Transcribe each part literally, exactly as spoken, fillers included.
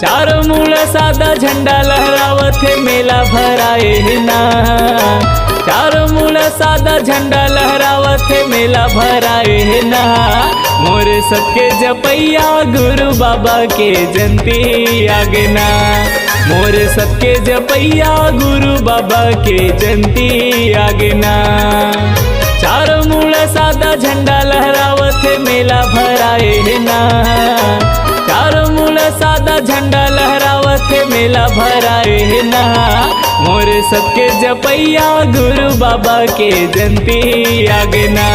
चारों मुड़ा सादा झंडा लहरावत हे, मेला भराए हे ना। चारों मुड़ा सादा झंडा लहरावत हे, मेला भराए हे ना। मोर सत के जपइया गुरु बाबा के जयंती आगे ना। मोर सत के जपइया गुरु बाबा के जयंती आगे ना। चारों मुड़ा सादा झंडा लहरावत हे, मेला भराए हे ना। चारों मुड़ा सादा झंडा लहरावत हे, मेला भराए हे ना। मोर सत के जपइया गुरु बाबा के जयंती आगे ना।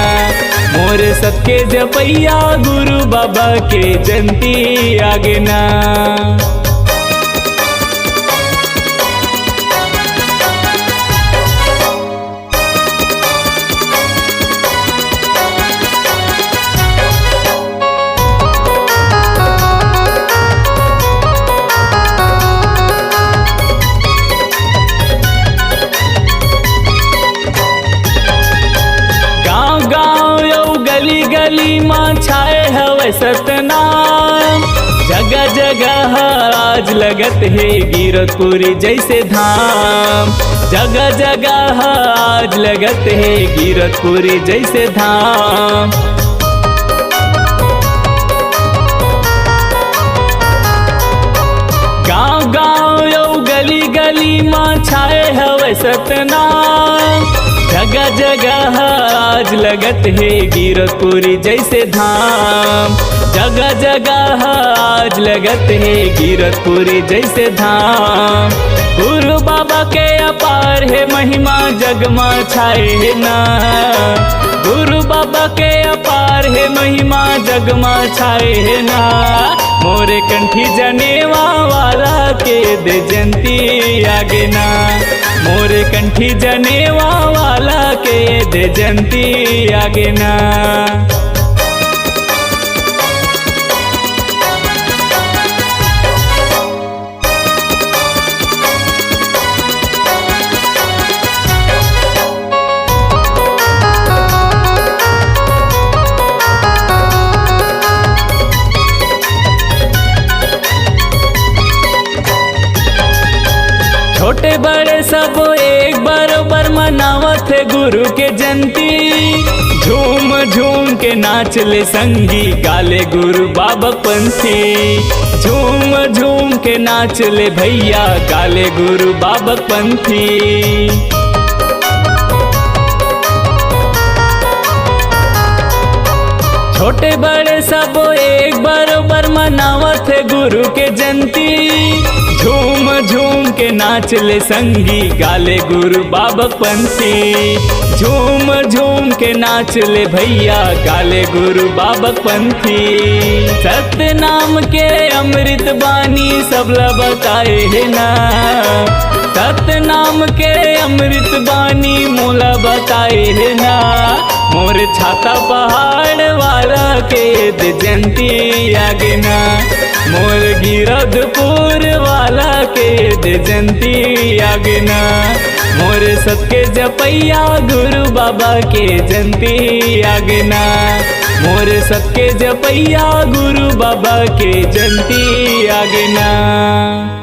मोर सत के जपइया गुरु बाबा के जयंती आगे ना। गांव गांव अउ गली गली मा छाए हवय सतनाम। जगह जगह आज लगत हे गिरौदपुरी जैसे धाम। जगह जगह आज लगत हे गिरौदपुरी जैसे धाम। गांव गांव अउ गली गली मा छाए हवय सतनाम। जगह जगह आज लगत हे गिरौदपुरी जैसे धाम। जगह जगह आज लगत हे गिरौदपुरी जैसे धाम। गुरु बाबा के अपार हे महिमा जग मा छाए हे ना। गुरु बाबा के अपार हे महिमा जग मा छाए हे ना। मोरे कंठी जनेवा वाला के दे जयंती आगे ना। मोरे कंठी जनेवा वाला के दे जयंती आगे ना। छोटे बड़े सब एक बरोबर मनावत हे गुरु के जयंती। झूम झूम के नाच ले संगी, गाले गुरु बाबा पंथी। झूम झूम के नाच ले भैया, गाले गुरु बाबा पंथी। छोटे बड़े सब एक बरोबर मनावत हे गुरु के जयंती। झूम झूम के नाच ले संगी, गाले गुरु बाबा पंथी। झूम झूम के नाच ले भैया, गाले गुरु बाबा पंथी। सतनाम के अमृत बानी सबला बताए हे ना। सतनाम के अमृत बानी मोला बताए हे ना। मोर छाता पहाड़ वाला के दे जयंती आगे ना। मोर गिरौदपुर वाला के दे जयंती आगे ना। मोर सत के जपैया गुरु बाबा के जयंती आगे ना। मोर सत के जपैया गुरु बाबा के जयंती आगे ना।